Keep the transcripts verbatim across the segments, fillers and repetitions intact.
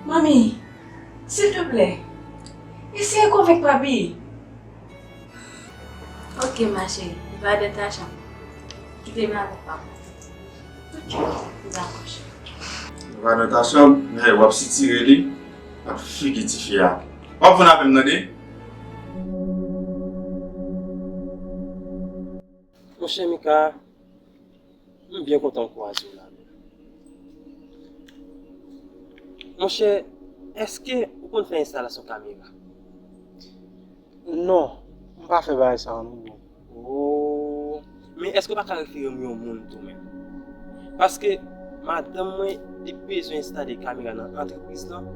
Manmi, silteplè, eseye konvenk papi. Ok, ma chérie, va dans ta chambre. Kite m avèk papa. Ok, dakò, cheri. Va dans ta chambre, men w ap sitire li ak figi tifi a. W ap vann avè m, tande? Monchè Mika, m byen kontan m kwaze w la menm. Monchè, èske ou konn fè enstalasyon kamera? Non, m pa fè bagay sa a non, bro. Oh, men èske w pa ka refere m yon moun tou menm? Paske madanm mwen, li bezwen enstale kamera nan antrepriz lan,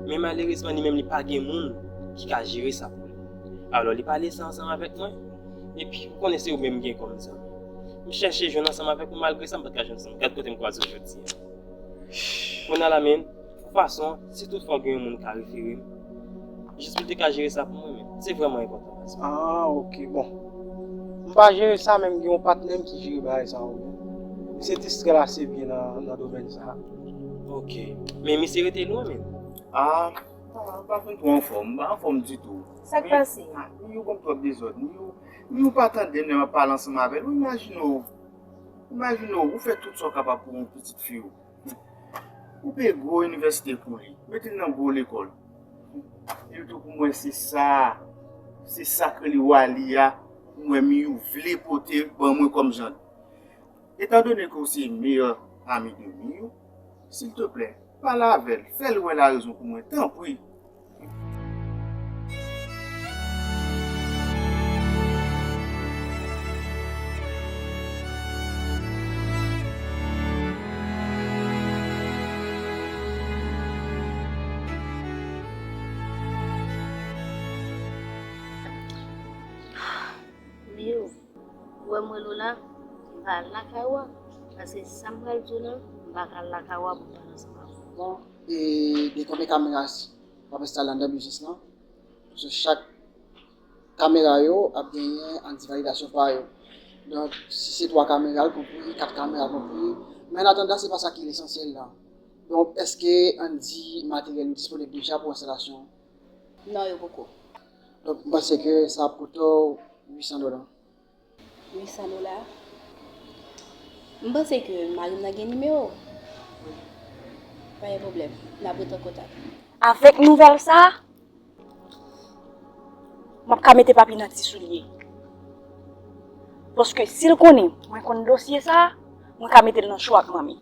men malerezman, li menm li pa gen moun ki ka jere sa pou li. Alò, li pale sa ansanm avèk mwen, epi ou konnen se ou menm m gen kòm zanmi. M chèche jwenn ansanm avèk ou, malgre sa, m pa t ka jwenn ansanm. Gad kote m kwaze w jodi a. Kounye a la, men, pou fason, si toutfwa gen yon moun ka refere m, jis pou l te ka jere sa pou mwen, men se vrèman enpòtan, baz. Ah, ok, bon. M pa jere sa, men m gen yon patnè m ki jere bagay sa yo, men. Misye distrè l ase byen nan, nan domèn sa a. Ok. Men misye rete lwen, men. Ah, ah, m pa fin twò anfòm, m pa anfòm ditou. Sa k pase? Ah, Miyou ban m twòp dezòd. Miyou, Miyou pa tande m lè m ap pale ansanm avè l. Ou imajine w, imajine w, ou fè tout sa w kapab pou yon pitit fi w. Ou peye gwo inivèsite pou li, mete l nan gwo lekòl. Epi tou pou mwen se sa, se sa k rele wali a, pou mwen Miyou vle pote ban mwen kòm jan. Etandone ke w se meyè ami de Miyou, silteplè, pale avè l, fè l wè larezon pou mwen, tanpri. Miyou, ou wè m rele w la, m pa al lakay ou a, paske sa m pral di w lan, m pa ka al lakay ou a pou m pale ansanm avè w. Bon, e de konbyen kamera w ap enstale anndan biznis lan? Paske chak kamera yo ap genyen ann di validasyon pa yo. Donk, si se twa kamera l konpri, kat kamera l konpri. Men an atandan, se pa sa ki lesansyèl la. Donk, èske ann di materyèl yo disponib deja pou enstalasyon? Non, yo poko. Donk, m panse ke sa ap koute w uit san dola. Uit san dola? M panse ke mari m nan gen nimewo w. Pa gen pwoblèm, n ap ret an kontak. Avèk nouvèl sa a, m ap ka mete papi nan ti soulye. Paske si l konnen mwen konn dosye sa a, mwen ka mete l nan cho ak manmi.